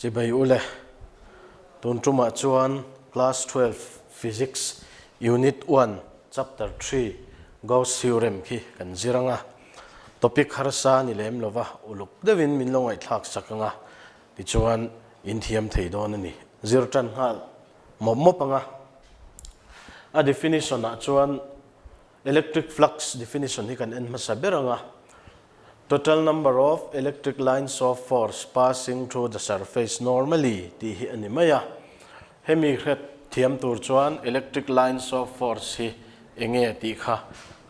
Chibai ule, tun tumah chuan Class 12 Physics Unit 1 Chapter 3 Gauss Theorem khi kan zir anga, topic harsa ni lem lova uluk deuhin min lo ngaihthlak sak anga tichuan in thiam thei dawn a ni. Zir tan nghal mawp mawp anga a definition ah chuan Electric flux definition hi kan en hmasa ber ang a, Total number of electric lines of force passing through the surface normally tih hi a ni mai a. Hemi hret thiam tur chuan electric lines of force hi enge tih kha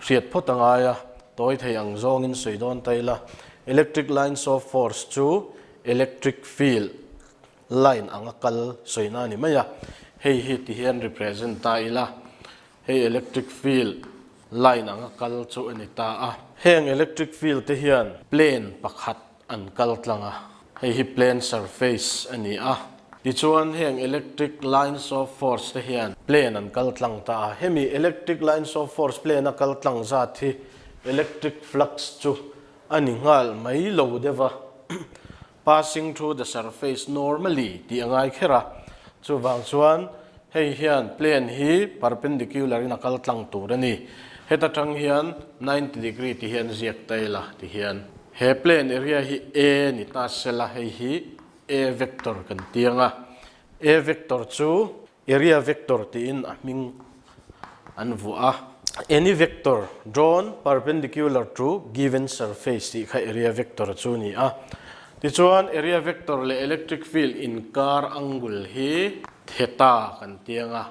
hriat phawt a ngai a, tawi thei ang zawngin sawi dawn ta ila, electric lines of force chu electric field line anga kal sawina a ni mai a, hei hi ti hian represent ta ila. Hei electric field line anga kal chu a ni ta a. Heng electric field te hian plane pakhat an kal tlang a, hei hi plane surface a ni a. Tichuan heng electric lines of force te hian plane an kal tlang ta a. Hemi electric lines of force plane a kal tlang zat hi electric flux chu a ni nghal mai lo deuh a. Passing through the surface normally tih a ngai kher a, chuvang chuan hei hian plane hi perpendicular in a kal tlang tur a ni. Heta tang hian 90 degree ti hian ziak ta ila ti hian he plane area hi A ni ta sela hei hi A vector kan ti ang a, A vector chu Area vector tiin a hming an vuah a. Any vector drawn perpendicular to given surface tih kha area vector chu a ni a. Tichuan area vector leh electric field inkar angle hi theta kan ti ang a.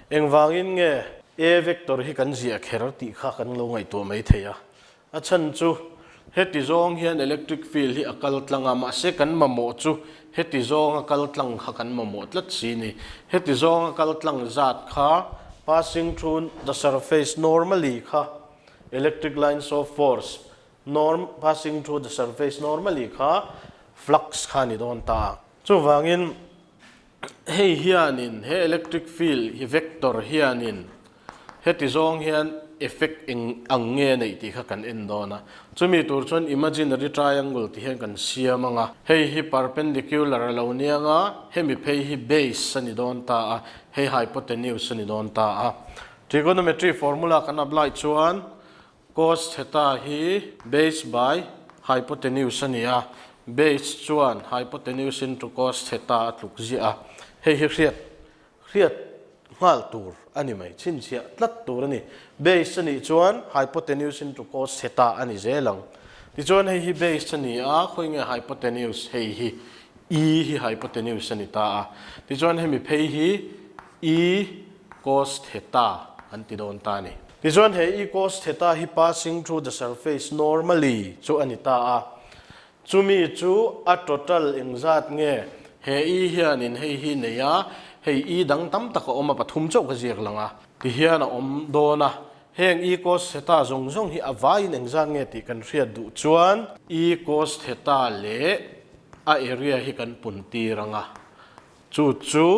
Engvangin nge A vector hi kan ziah kher tih kha kan lo ngaihtuah mai thei a. A chhan chu heti zawng hian electric field hi a kal tlang a, mahse kan mamawh chu heti zawnga kal tlang kha kan mamawh tlat si ni. Heti zawnga kal tlang zat kha passing through the surface normally kha electric lines of force norm passing through the surface normally kha flux kha a ni dawn ta a. Chuvangin hei hianin he electric field hi vector hianin Heti zawng hian effect eng ang nge neih tih kha kan en dawn a. Chumi tur chuan imaginary triangle tih hian kan siam ang a. Hei hi perpendicular a lo nia nga, hemi phei hi base a ni dawn ta a, hei hypotenuse a ni dawn ta a. Trigonometry formula kan apply chuan cos theta hi base by hypotenuse a ni a, base chuan hypotenuse into cos theta a tluk ziah a. Hei hi hriat Hriat nghal tur a ni mai, chhinchhiah tlat tur a ni. Base a nih chuan hypotenuse into cos theta a ni zel ang. Tichuan hei hi base a ni a, khawi nge hypotenuse? Hei hi e hi hypotenuse a ni ta a. Tichuan hemi phei hi e cos theta an ti dawn ta a ni. Tichuan he e cos theta hi passing through the surface normally chu a ni ta a. Chumi chu a total engzat nge? He i hianin hei hi nei a, hei i dang tam tak a awm a, pathum chauh ka ziak lang a, ti hian a awm dawn a. Heng i cos theta zawng zawng hi a vaiin engzat nge tih kan hriat duh chuan i cos theta leh a area hi kan pun tir ang a, chu chu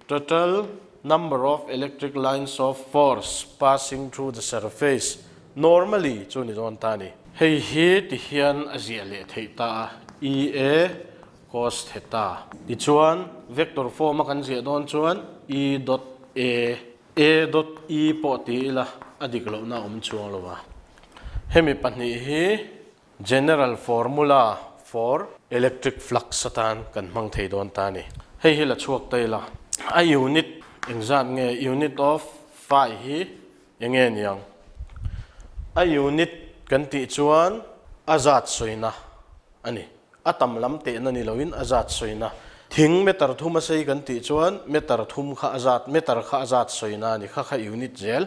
total number of electric lines of force passing through the surface normally chu ni dawn ta a ni. Hei hi ti hian a ziah leh theih ta a, E A cos theta. Tichuan vector form a kan ziah dawn chuan E dot A, A dot E pawh ti ila a dik lohna a awm chuang lo a. Hemi pahnih hi General formula for electric flux atan kan hmang thei dawn ta a ni. Hei hi la chhuak ta ila. A unit engzat nge? Unit of phi hi eng nge niang? A unit kan tih chuan a zat sawina a ni. A tam lam tehna ni loin a zat sawina. Thing meter thum a sei kan tih chuan meter thum kha a zat, meter kha a zat sawina a ni. Kha kha unit zel.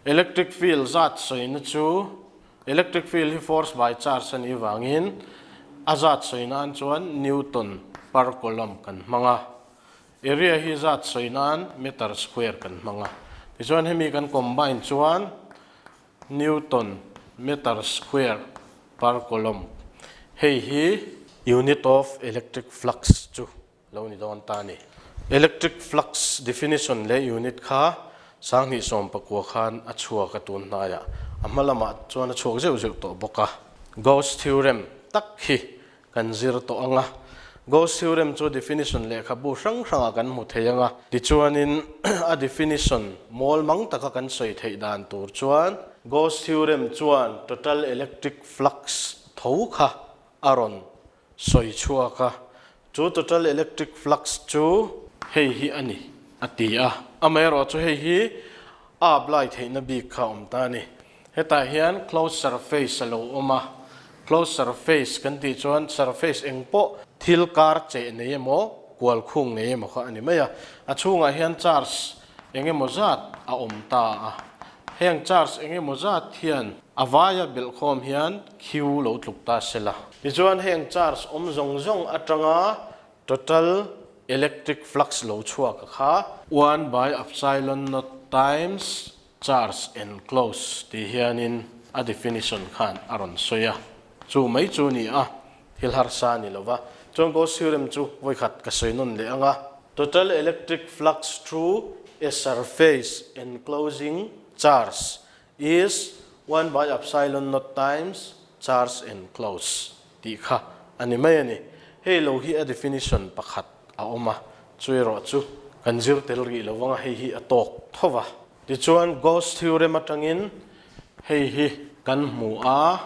Electric field zat sawina chu Electric field hi force by charge a nih vangin a zat sawi nan chuan Newton per coulomb kan hmang a, area hi zat sawi nan meter square kan hmang a. Tichuan hemi kan combine chuan Newton meter square per coulomb hei hi unit of electric flux chu Lo ni dawn ta a ni. Electric flux definition leh unit kha 2019 khan a chhuak a tun hnaiah a hma lamah chuan a chhuak zeuh zeuh tawh bawk a. Gauss theorem tak hi kan zir tawh ang a. Gauss theorem chu definition lehkhabu hrang hrangah kan hmu thei ang a, tichuanin a definition mawl mang taka kan sawi theih dan tur chuan Gauss theorem chuan total electric flux tho kha a rawn sawi chhuak a, chu total electric flux chu hei hi a ni a ti a, amaherawhchu hei hi a apply theihna bik kha a awm ta a ni. Hetah hian closed surface a lo awm a, closed surface kan tih chuan surface eng pawh thil kar cheh nei emaw kual khung nei emaw kha a ni mai a, a chhungah hian charge eng emaw zat a awm ta a, heng charge eng emaw zat hian a vaia belhkhawm hian Q lo tluk ta se la. Tichuan heng charge awm zawng zawng atanga total electric flux lo chhuak a kha one by epsilon naught times Charge enclose tih hianin a definition khan a rawn sawi a, chu mai chu ni a, thil harsa a ni lo va. Chuan Gauss theorem chu vawikhat ka sawi nawn leh ang a. Total electric flux through a surface enclosing charge is one by epsilon naught times charge enclosed tih kha a ni mai a ni. Hei lo hi a definition pakhat a awm a, chu erawh chu kan zir tel rih lo vang a, hei hi a tawk tho va. Tichuan Gauss theorem atangin hei hi kan hmu a,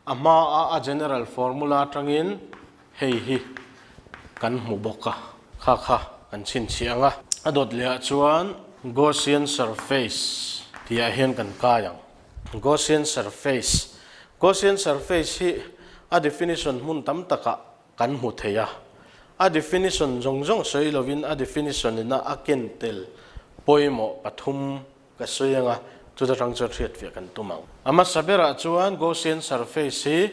a hmaa a general formula atangin hei hi kan hmu bawk a, kha kha kan chhinchhiah ang a. A dawt leh ah chuan Gaussian surface tih ah hian kan kai ang. Gaussian surface, Gaussian surface hi a definition hmun tam takah kan hmu thei a. A definition zawng zawng sawi lovin a definition ina a ken tel pawimawh pathum ka sawi ang a, chuta tang chuan hriatfiah kan tum ang. A hmasa berah chuan Gaussian surface hi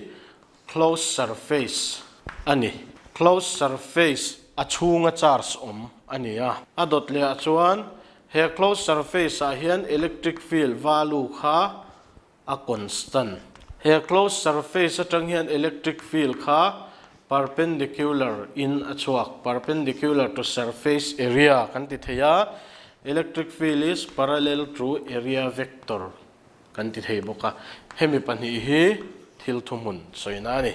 closed surface a ni. Closed surface a chhunga charge awm a ni a. A dawt lehah chuan he closed surface ah hian electric field value kha a constant. He closed surface atang hian electric field kha perpendicular in a chhuak, perpendicular to surface area kan ti thei a, electric field is parallel to area vector kan ti thei bawk a. Hemi pahnih hi thil thuhmun sawina a ni.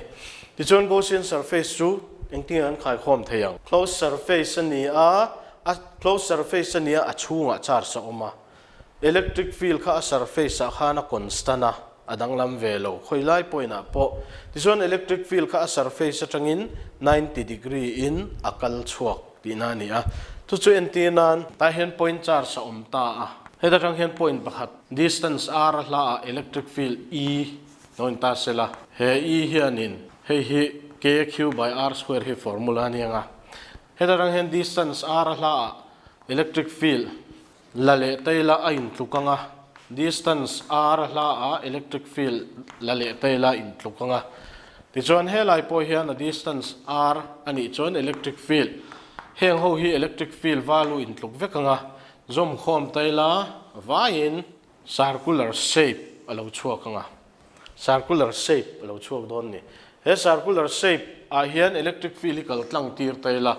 Tichuan Gaussian surface chu engtin an khaikhawm thei ang? Closed surface a ni a, a closed surface a ni a, a chhungah charge a awm a. Electric field kha a surface ah khan a constant a, a danglam ve lo. Khawi lai point ah pawh. Tichuan electric field kha a surface atangin 90 degree in a kal chhuak tihna a ni a. Chu chu entir nan tah hian point charge a awm ta a. Heta tang hian point pakhat distance r a hla ah electric field E lo in ta sela. He E hianin hei hi K Q by R square hi formula a ni ang a. Heta tang hian distance r a hla ah electric field La leh taila a intluk ang a, distance r a hla a electric field la leh taila a intluk ang a. Tichuan helai pawh hian a distance r a nih chuan electric field heng ho hi electric field value intluk vek ang a, zawmkhawm taila vaiin circular shape a lo chhuak ang a, circular shape a lo chhuak dawn a ni. He circular shape ah hian electric field hi kal tlang tir taila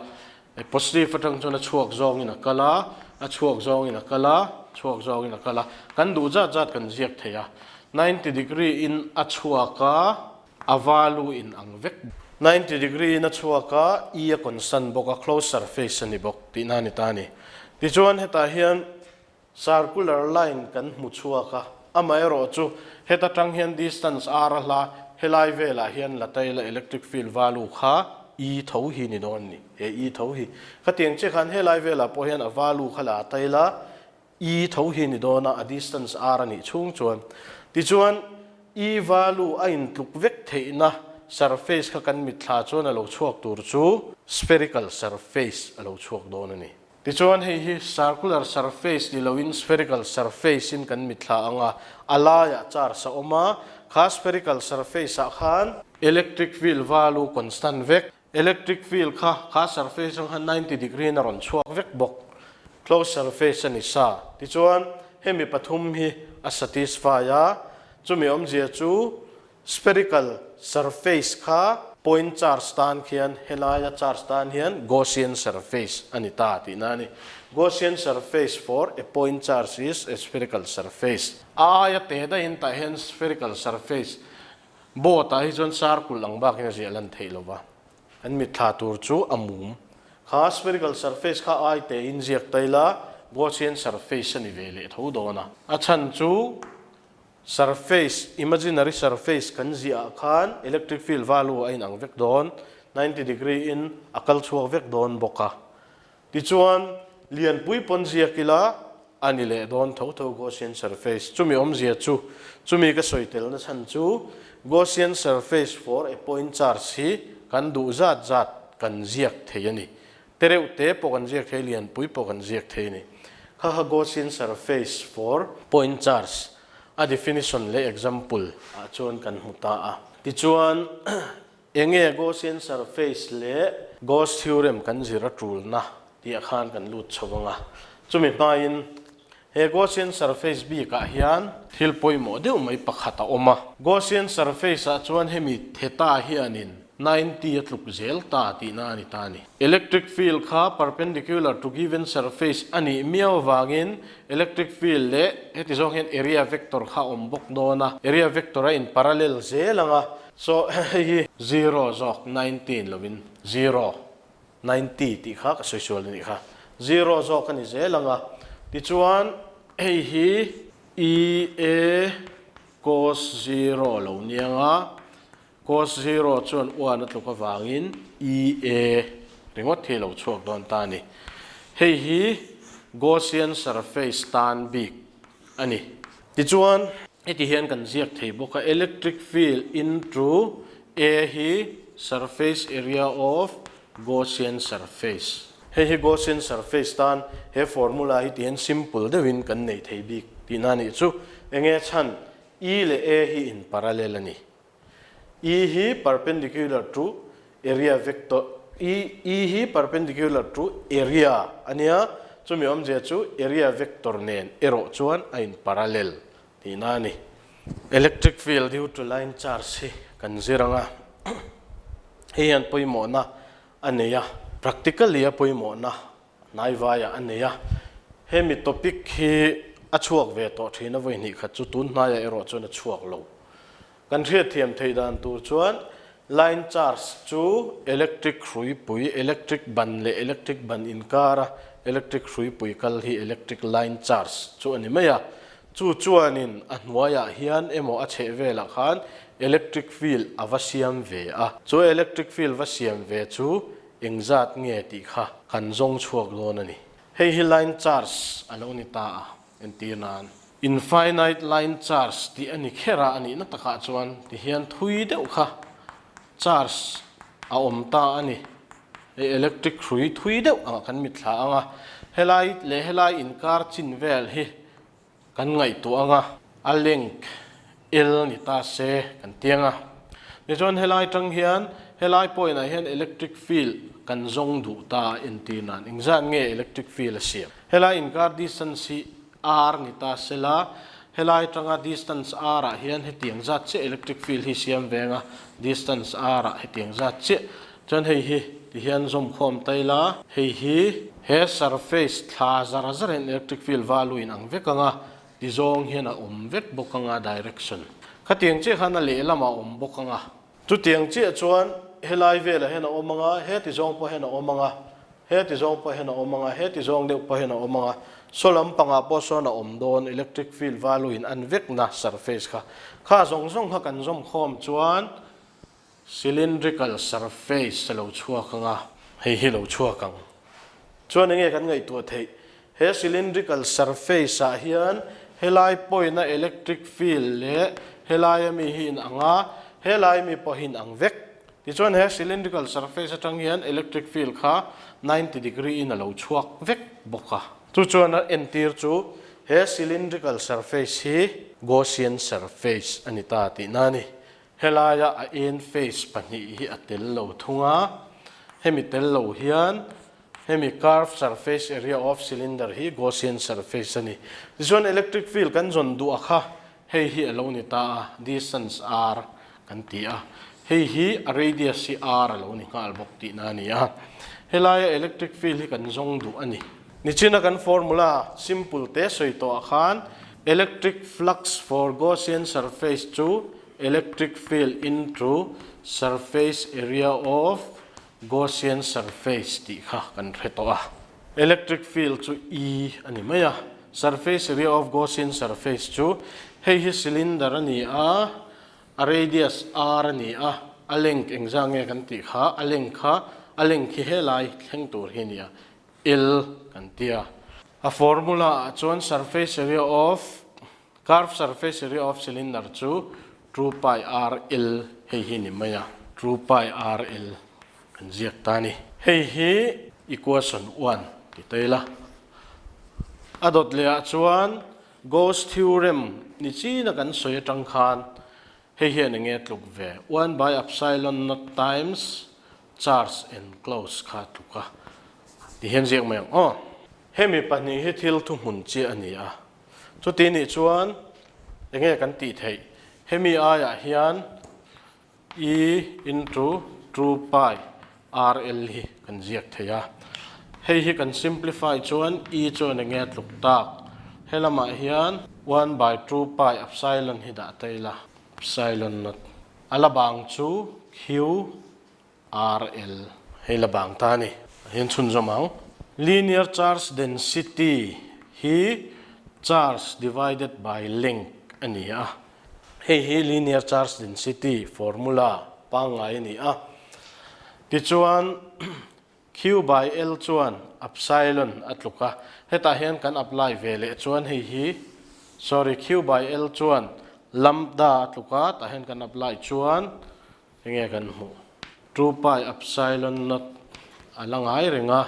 Positive atang chuan a chhuak zawngin a kal a, a chhuak zawngin a kal a, chhuak zawngin a kal a. Kan duh zat zat kan ziak thei a. 90 degree in a chhuak a, a value in ang vek. 90 degree in a chhuak a, E a constant bawk a, closed surface a ni bawk tihna a ni ta a ni. Tichuan hetah hian Circular line kan hmu chhuak a, amaherawhchu heta tang hian distance r a hla helai velah hian la taila electric field value kha E tho hi ni dawn a ni, he E tho hi. Khatiang chiah khan helai velah pawh hian a value kha la taila E tho hi ni dawn a, a distance r a nih chhung chuan. Tichuan E value a intluk vek theihna surface kha kan mitthla chuan a lo chhuak tur chu spherical surface a lo chhuak dawn a ni. Tichuan hei hi circular surface ni loin spherical surface in kan mitthla ang a, a laiah charge a awm a, kha spherical surface ah khan electric field value constant vek, electric field kha kha surface ang khan 90 degree in a rawn chhuak vek bawk, closed surface a ni sa. Tichuan hemi pathum hi a satisfy a, chumi awmzia chu Spherical surface kha point charge tan khian helaia charge tan hian Gaussian surface a ni ta tihna a ni. Gaussian surface for a point charge is a spherical surface. A aia te daihin tah hian spherical surface board ah hi chuan circle ang bakin a ziah lan theih lo va. Kan mitthla tur chu a mum. Kha spherical surface kha ai tein ziak ta ila Gaussian surface a ni ve leh tho dawn a. A chhan chu surface, imaginary surface kan ziah ah khan electric field value a inang vek dawn, 90 degree in a kal chhuak vek dawn bawk a. Tichuan, lianpui pawn ziak ila a ni leh dawn tho tho Gaussian surface. Chumi awmzia chu, chumi ka sawi telna chhan chu Gaussian surface for a point charge hi kan duh zat zat kan ziak thei a ni. Te reuh te pawh kan ziak thei, lianpui pawh kan ziak thei a ni. Kha kha Gaussian surface for point charge a definition leh example ah chuan kan hmu ta a. Tichuan. Enge Gaussian surface leh Gauss theorem kan zir a tulna tih ah khan kan lut chho ang a. Chumi hmain he Gaussian surface bikah hian thil pawimawh deuh mai pakhat a awm a. Gaussian surface ah chuan hemi theta hianin 90 a tluk zel ta tihna a ni ta a ni. Electric field kha perpendicular to given surface a nih miau avangin electric field leh heti zawng hian area vector kha a awm bawk dawn a. Area vector a in parallel zel ang a. So hei hi zero zawk 19 lovin zero 90 tih kha ka sawi sual a nih kha. Zero zawk a ni zel ang a. Tichuan hei hi E A cos zero lo ni ang a. Cos zero chuan one a tluk avangin E A ringawt hi a lo chhuak dawn ta a ni. Hei hi Gaussian surface tan bik a ni. Tichuan heti hian kan ziak thei bawk a, electric field into A hi surface area of Gaussian surface. Hei hi Gaussian surface tan he formula hi tihian simple deuhin kan nei thei bik tihna a nih chu. Enge chhan E leh A hi in parallel a ni. E hi perpendicular to area vector E E hi perpendicular to area a nia, chumi awmzia chu area vector nen erawh chuan a in parallel tihna a ni. Electric field due to line charge hi kan zir ang a, hei hian pawimawhna a nei a, practically a pawimawhna hnaivaiah a nei a, hemi topic hi a chhuak ve tawh thin a vawi hnih khat chu tun hnaiah erawh chuan a chhuak lo. Kan hriatthiam theih dan tur chuan line charge chu electric hruipui, electric ban leh electric ban inkara electric hruipui kal hi electric line charge chu a ni mai a. Chu chuanin a hnuaiah hian emaw a chheh velah khan electric field a va siam ve a. Chu electric field va siam ve chu engzat nge tih kha kan zawng chhuak dawn a ni. Hei hi line charge a lo ni ta a. Entir nan, infinite line charge tih a ni kher a, a nihna takah chuan ti hian thui deuh kha charge a awm ta a ni. Hei electric hrui thui deuh angah kan mitthla ang a, helai leh helai inkar chin vel hi kan ngaihtuah ang a, a length L ni ta se kan ti ang a. Tichuan helai tang hian helai point ah hian electric field kan zawng duh ta a entir nan engzat nge electric field a siam. Helai inkar distance hi R ni ta se la, helai tanga distance R ah hian hetiang zat chiah electric field hi siam ve ang a, distance R ah hetiang zat chiah. Chuan hei hi ti hian zawm khawm ta ila, hei hi he surface thla zar zar hian electric field value in ang vek ang a, ti zawng hian a awm vek bawk ang a direction. Khatiang chiah khan a lehlamah a awm bawk ang a. Chutiang chiah chuan helai velah hian a awm ang a, heti zawng pawh hian a awm ang a, heti zawng pawh hian a awm ang a, heti zawng deuh pawh hian a awm ang a, saw lampangah pawh sawn a awm dawn, electric field value in an vekna surface kha. Kha zawng zawng kha kan zawm khawm chuan cylindrical surface a lo chhuak ang a, hei hi lo chhuak ang. Chuan enge kan ngaihtuah theih? He cylindrical surface ah hian helai point a electric field leh helai ami hi in ang a, helai mi pawh hi in ang vek. Tichuan he cylindrical surface atang hian electric field kha 90 degree in a lo chhuak vek bawk a. Chu chuan a entir chu he cylindrical surface hi Gaussian surface a ni ta tihna a ni. Helaia a end face pahnih hi a tel lo thung a, hemi tel lo hian hemi curved surface area of cylinder hi Gaussian surface a ni. Tichuan electric field kan zawn duh a kha hei hi a lo ni ta a, distance r kan ti a, hei hi a radius hi r a lo ni nghal bawk tihna a ni a. Helaia electric field hi kan zawng duh a ni. Nichina kan formula simple te sawi tawh ah khan electric flux for Gaussian surface chu electric field into surface area of Gaussian surface tih kha kan hre tawh a. Electric field chu E a ni mai a, surface area of Gaussian surface chu hei hi cylinder a ni a, a radius r a ni a, a length engzah nge kan tih kha, a length kha, a length hi helai thleng tur hi a ni a, L kan ti a. A formula ah chuan surface area of curved surface area of cylinder chu 2 pi r L hei hi ni mai a, 2 pi r L kan ziak ta a ni. Hei hi equation one ti ta ila. A dawt leh ah chuan Gauss theorem ni china kan sawi atang khan hei hian eng nge tluk ve? One by epsilon naught times charge enclosed kha tluk a ti hian ziak mai ang aw. Hemi pahnih hi thil thuhmun chiah a ni a. Chuti nih chuan eng nge kan tih theih? Hemi aiah hian E into 2 pi RL hi kan ziak thei a. Hei hi kan simplify chuan E chuan eng nge a tluk tak? He lamah hian 1 by 2 pi epsilon hi dah ta ila, epsilon naught a la bang chu Q RL. Hei la bang ta a ni. Hian chhunzawm ang. Linear charge density hi charge divided by length a ni a. Hei hi linear charge density formula pangngai a ni a. Tichuan Q by L chuan epsilon a tluk a. Hetah hian kan apply ve leh chuan hei hi sorry Q by L chuan lambda a tluk a, tah hian kan apply chuan Enge kan hmuh? 2 pi epsilon naught a la ngai reng a,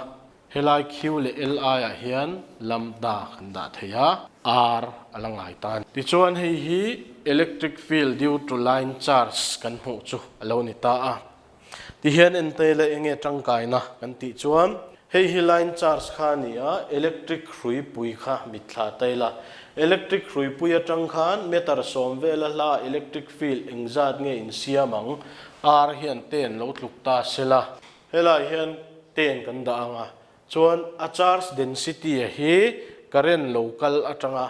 helai Q leh L aiah hian lambda kan dah thei a, R a la ngai ta a ni. Tichuan hei hi electric field due to line charge kan hmuh chu a lo ni ta a. Tihian ente leh enge tangkaina kan tih chuan Hei hi line charge kha a ni a, electric hruipui kha mitthla ta ila. Electric hruipui atang khan meter sawm vela hla electric field engzat nge insiam ang? R hian ten lo tluk ta sela. Helai hian ten kan dah ang a, chuan a charge density a hi current lo kal atanga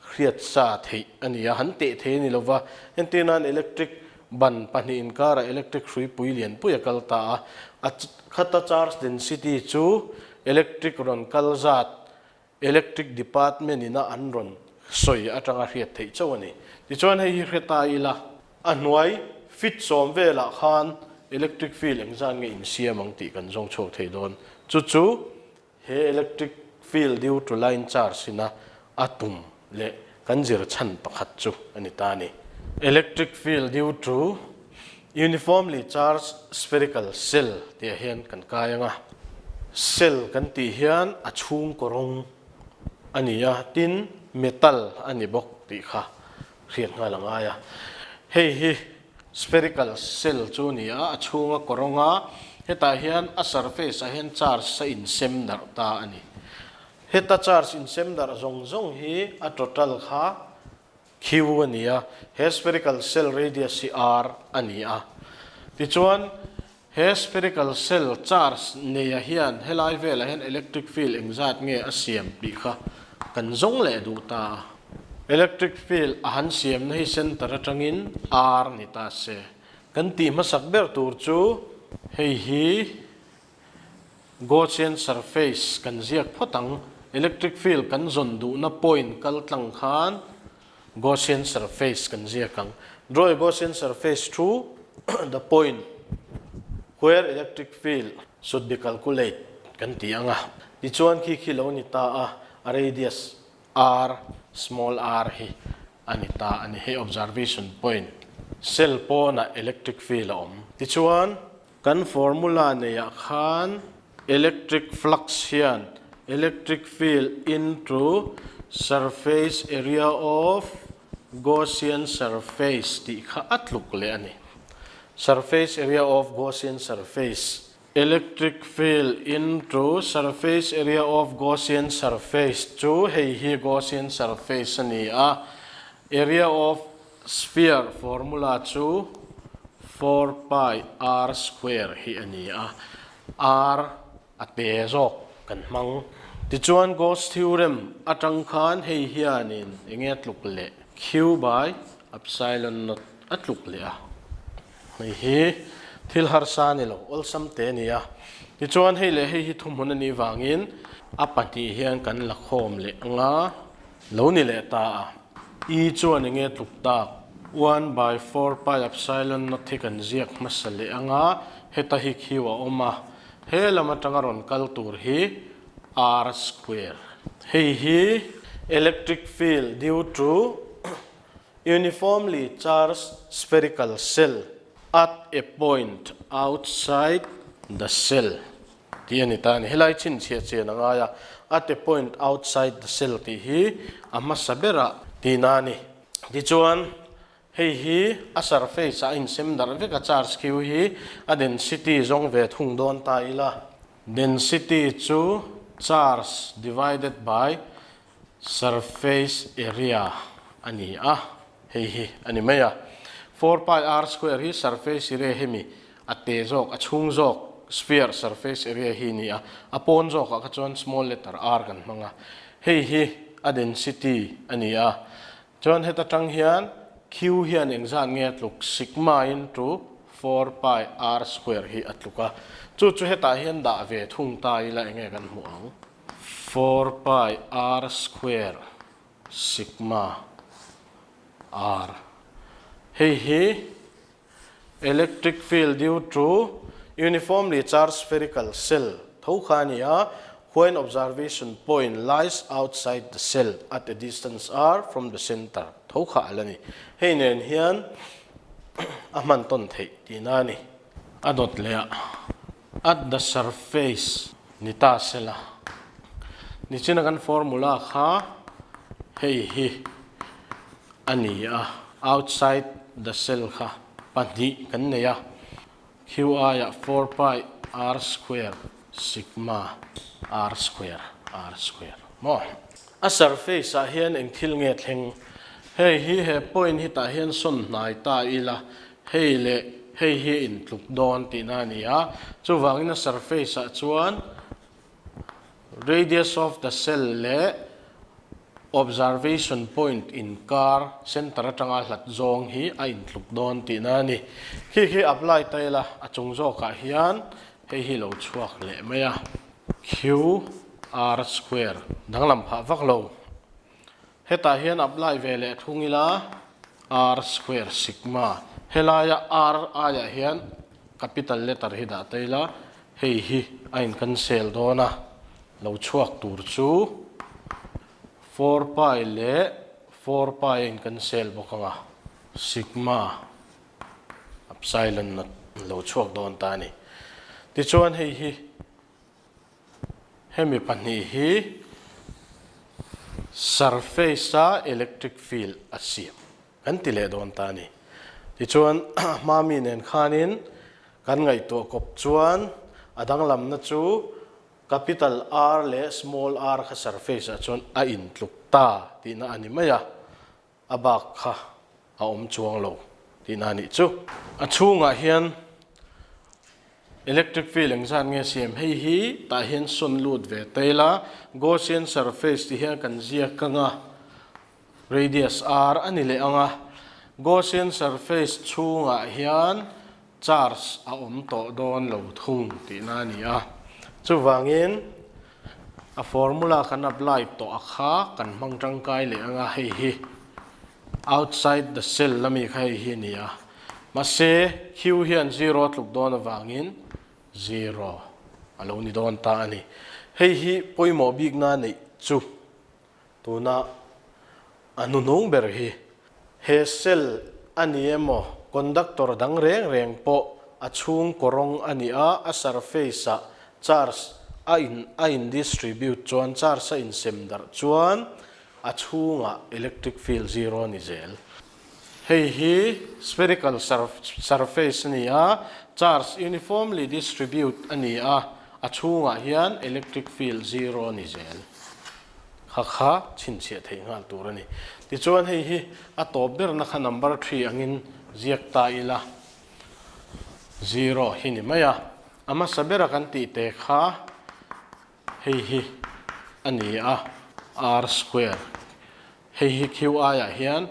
hriat sa theih a ni a, han teh thei a ni lova. Entir nan electric ban pahnih inkarah electric hruipui lianpui a kal ta a, a khata charge density chu electric rawn kal zat electric department ina an rawn sawi atanga hriat theih chauh a ni. Tichuan hei hi hre ta ila, a hnuai fit sawm velah khan electric field engzat nge insiam ang tih kan zawng chhuak thei dawn. Chu chu He electric field due to line charge ina a tum leh kan zir chhan pakhat chu a ni ta a ni. Electric field due to uniformly charged spherical shell tih ah hian kan kai ang a. Shell kan tih hian a chhung kawrawng a ni a, tin metal a ni bawk tih kha hriat nghal a ngai a. Hei hi Spherical shell chu a ni a, a chhunga kawrawng a, hetah hian a surface ah hian charge a insem darh ta a ni. Heta charge insem darh zawng zawng hi a total kha Q a ni a, he spherical shell radius hi R a ni a. Tichuan, he spherical shell charge neia hian helai velah hian electric field engzat nge a siam tih kha kan zawng leh duh ta a. Electric field a han siamna hi center atangin R ni ta se. Kan tih hmasak ber tur chu hei hi Gaussian surface kan ziak phawt ang. Electric field kan zawn duhna point kal tlang khan Gaussian surface kan ziak ang. Draw a Gaussian surface through the point where electric field should be calculate kan ti ang a. Tichuan khi khi lo ni ta a, a radius r, small r hi a ni ta a ni. Hei observation point cell pawnah electric field a awm. Tichuan Kan formula neiah khan electric flux hian electric field into surface area of Gaussian surface tih kha a tluk leh a ni. Surface area of Gaussian surface. Electric field into surface area of Gaussian surface chu hei hi Gaussian surface a ni a, area of Sphere formula chu 4 pi r square hi a ni a, r a te zawk kan hmang. Tichuan Gauss theorem atang khan hei hianin enge a tluk leh? Q by epsilon naught a tluk leh a. Hei hi Thil harsa a ni lo, awlsam te a ni a. Tichuan hei leh hei hi thuhmun a nih vangin a pahnih hian kan la khawm leh anga lo ni leh ta a. E chuan enge tluk tak? One by four pi epsilon naught hi kan ziak hmasa leh anga heta hi Q a awm a. He lam atanga rawn kal tur hi R square. Hei hi electric field due to Uniformly charged spherical shell at a point outside the shell tih a ni ta a ni. Helai chhinchhiah chian a ngai a, at a point outside the shell tih hi a hmasa berah tihna a ni. Tichuan, hei hi a surface ah a insem darh vek a, charge Q hi a density zawng ve thung dawn ta ila, density chu charge divided by Surface area a ni a, hei hi a ni mai a. 4 pi r square hi surface area hemi a te zawk, a chhung zawk sphere surface area hi ni a, a pawn zawkah kha chuan small letter r kan hmang a. Hei hi a density a ni a. Chuan heta tang hian Q hian engzat nge a tluk? Sigma into 4 pi r square hi a tluk a. Chu chu hetah hian dah ve thung ta ila enge kan hmuh ang? 4 pi r square sigma r. Hei hi electric field due to uniformly charged spherical shell tho kha a ni a, when observation point lies outside the shell at a distance r from the center tho kha a la ni. Hei nen hian a hman tawn theih tihna a ni. A dawt leh a at the surface ni ta sela. Nichina kan formula kha hei hi a ni a, outside the cell kha pahnih kan nei a, Qi ah 4 pi r square sigma r square r square maw. A surface ah hian eng thil nge thleng? Hei hi he point hi tah hian sawn hnai ta ila Hei leh hei hi intluk dawn tihna a ni a, chuvangin a surface ah chuan radius of the cell leh observation point inkar center atanga hlat zawng hi a intluk dawn tihna a ni. Khi khi apply ta ila a chung zawkah hian hei hi lo chhuak leh mai a, QR square danglam phah vak lo. Hetah hian apply ve leh thung ila R square sigma helaia R aiah hian capital letter hi dah ta ila hei hi a in cancel dawn a, lo chhuak tur chu 4 pi leh 4 pi a in cancel bawk ang a, sigma epsilon lo chhuak dawn ta a ni. Tichuan hei hi. Hemi pahnih hi surface-a electric field a siam kan ti leh dawn ta a ni. Tichuan hma mi nen khanin kan ngaihtuah kawp chuan a danglamna chu capital R leh small r kha surface-ah chuan a intluk ta tihna a ni mai a. A bak kha a awm chuang lo tihna a nih chu. A chhungah hian electric field engzat nge siam hei hi tah hian sawn lut ve ta ila Gaussian surface tih hian kan ziak ang a, radius r a ni leh ang a. Gaussian surface chhungah hian charge a awm tawh dawn lo thung tihna a ni a. Chuvangin a formula kan apply tawh a kha kan hmang tangkai leh ang a, hei hi outside the cell lami kha hei hi a ni a. Mahse Q hian zero a tluk dawn avangin zero a lo ni dawn ta a ni. Hei hi pawimawh bikna neih chu Tuna a hnuhnung ber hi he cell a ni emaw conductor dang reng reng pawh a chhung kawrawng a ni a, a surface ah charge a in a in distribute chuan charge a insem darh chuan a chhungah electric field zero a ni zel. Hei hi spherical surface a ni a, charge uniformly distribute a ni a, a chhungah hian electric field zero a ni zel. Kha kha chhinchhiah theih nghal tur a ni. Tichuan hei hi a tawp berna kha number 3 angin ziak ta ila zero hi ni mai a. A hmasa bera kan tih te kha hei hi a ni a, r square. Hei hi Qi ah hian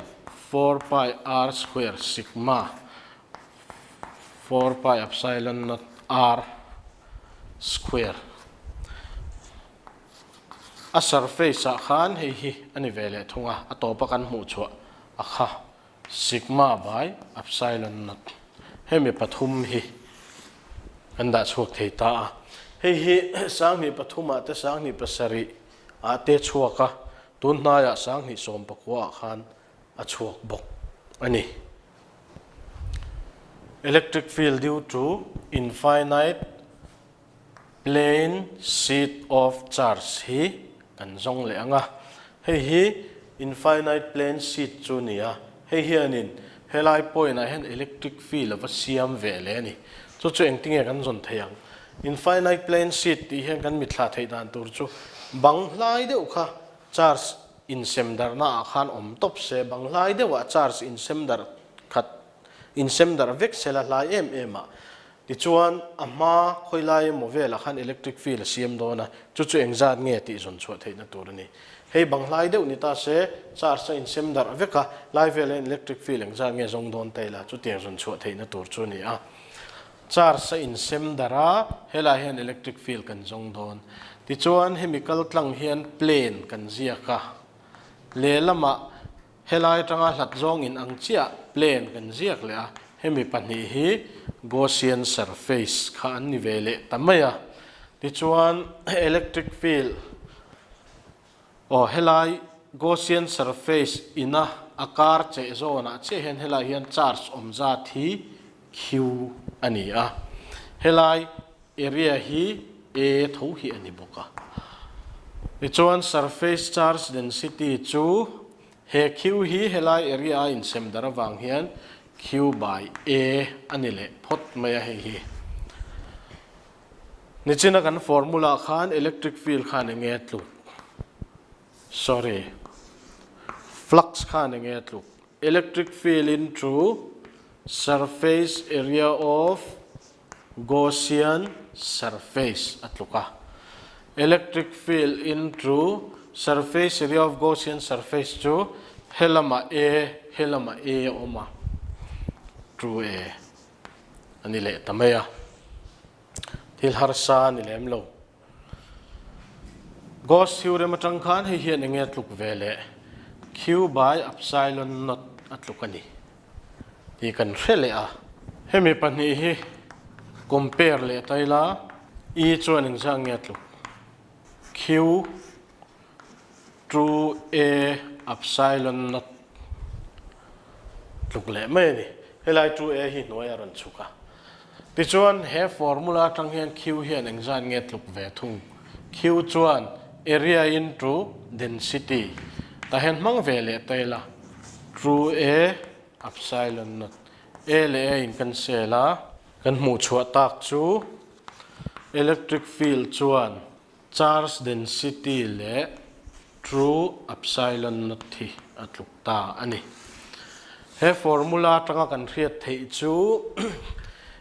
4 pi r square sigma. 4 pi epsilon naught r square. A surface ah khan hei hi a ni ve leh thung a, a tawpa kan hmuh chhuah a kha sigma by epsilon naught. Hemi pathum hi kan dah chhuak thei ta a. Hei hi 2003 ah te 2007 ah te chhuak a, tun hnaiah 2019 ah khan a chhuak bawk a ni. Electric field due to infinite plane sheet of charge hi kan zawng leh ang a. Hei hi infinite plane sheet chu a ni a, hei hianin helai point ah hian electric field a va siam ve leh a ni. Chu chu engtinge kan zawn thei ang? Infinite plane sheet tih hian kan mitthla theih dan tur chu bang hlai deuh kha charge insem darhna ah khan awm tawp se, bang hlai deuh ah charge insem darh khat insem darh vek se la hlai em em ah tichuan a hma khawi lai emaw velah khan electric field a siam dawn a, chu chu engzat nge tih zawn chhuah theihna tur a ni. Hei bang hlai deuh ni ta se charge a insem darh vek a, lai velah hian electric field engzat nge zawng dawn ta ila chutiang zawn chhuah theihna tur chu a ni a. Charge a insem darh a, helai hian electric field kan zawng dawn. Tichuan hemi kal tlang hian plane kan ziak a, lehlamah helai atanga hlat zawng in ang chiah plane kan ziak leh a, hemi pahnih hi Gaussian surface kha an ni ve leh ta mai a. Tichuan electric field aw helai Gaussian surface ina a kar cheh zawnah chiah hian helai hian charge awm zat hi Q a ni a, helai area hi A tho hi a ni bawk a. Tichuan surface charge density chu he Q hi helai area a insem dar avang hian Q by A a ni leh phawt mai a hei hi. Nichina kan formula khan electric field khan enge tluk? Sorry, flux khan enge tluk? Electric field into surface area of Gaussian surface a tluk a. Electric field into surface area of Gaussian surface chu he lamah A, he lamah A a awm a, true A a ni leh ta mai a. Thil harsa a ni lem lo. Gauss theorem atang khan hei hian enge a tluk ve leh Q by epsilon naught a tluk a ni tih kan hre leh a. Hemi pahnih hi compare leh ta ila E chuan engzah nge a tluk? Q 2A epsilon naught tluk leh mai a ni. Helai 2A hi hnuai a rawn chhuk a. Tichuan he formula atang hian Q hian engzat nge tluk ve thung? Q chuan area into density tah hian hmang ve leh ta ila 2A epsilon naught A leh A in cancel a. Kan hmuh chhuah tak chu electric field chuan Charge density leh true epsilon naught hi a tluk ta a ni. He formula atanga kan hriat theih chu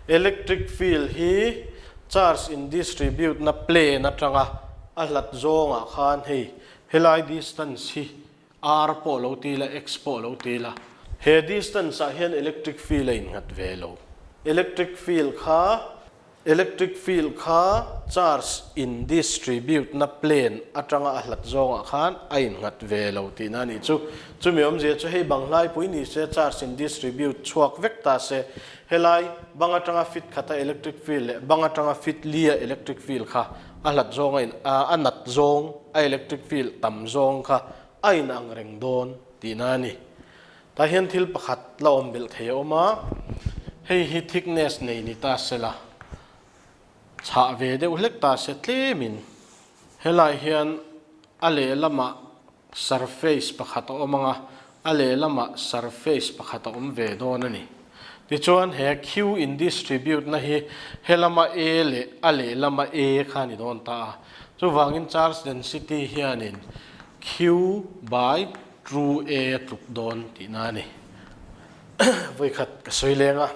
electric field hi charge in distribute na plane atanga a hlat zawngah khan hei helai distance hi r pawh lo ti ila x pawh lo ti ila he distance ah hian electric field a innghat ve lo. Electric field kha Electric field kha charge in distribute na plane atanga a hlat zawngah khan a innghat ve lo tihna a nih chu. Chumi awmzia chu hei bang hlaipui ni se charge in distribute chhuak vek ta se, helai bang atanga fit khata electric field leh bang atanga fit lia electric field kha a hlat zawng a in a nat zawng a electric field tam zawng kha a inang reng dawn tihna a ni. Tah hian thil pakhat la awm belh thei a awm a, hei hi thickness nei ni ta se la, chhah ve deuh hlek ta se tlemin helai hian a lehlamah surface pakhat a awm ang a, a lehlamah surface pakhat a awm ve dawn a ni. Tichuan he Q in distribute na hi helama A leh a lehlama A kha a ni dawn ta a, chuvangin charge density hianin Q by True A a tluk dawn tihna a ni. Vawikhat ka sawi leng a.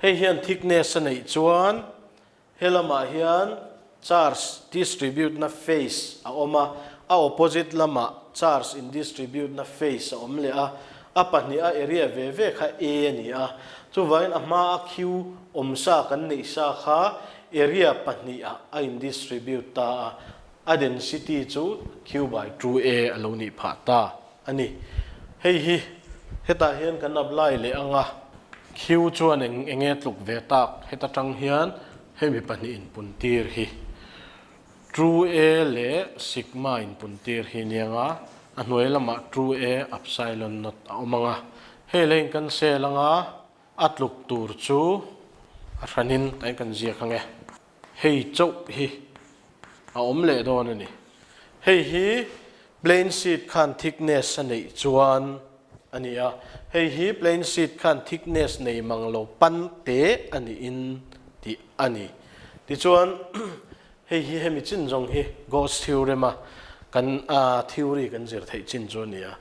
Hei hian thickness a neih chuan he lamah hian charge distribute na face a awm a, a opposite lamah charge in distribute na face a awm leh a. A pahniha area ve ve kha A a ni a, chuvangin a hmaa Q awm sa kan neih sa kha area pahnihah a in distribute ta a, a density chu Q by 2A a lo nih phah ta a ni. Hei hi hetah hian kan apply leh ang a, Q chuan eng enge tluk ve tak heta tang hian hemi pahnih inpuntir hi. True A leh Sigma inpuntir hi nia nga, a hnuai lamah True A Upsilon naught a awm ang a. Hei leh in kan sel ang a, a tluk tur chu a hranin tain kan ziak ang e. Hei chauh hi a awm leh dawn a ni. Hei hi plane sheet khan thickness a neih chuan a ni a, hei hi plane sheet khan thickness nei mang lo pan te a niin tih a ni. Tichuan hei hi hemi chin zawng hi Gauss theorem a kan theory kan zir theih chin chu a ni a.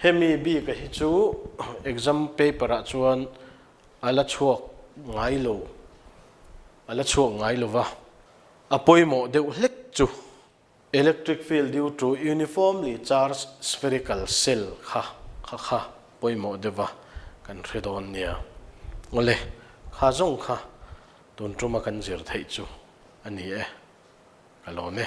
Hemi bik a hi chu exam paper ah chuan a la chhuak ngai lo, a la chhuak ngai lo va, a pawimawh deuh hlek chu. Electric field due to uniformly charged spherical shell kha kha kha pawimawh deuh a kan hre dawn nia. Awle, kha zawng kha tun tuma kan zir theih chu a ni e, ka lawm e.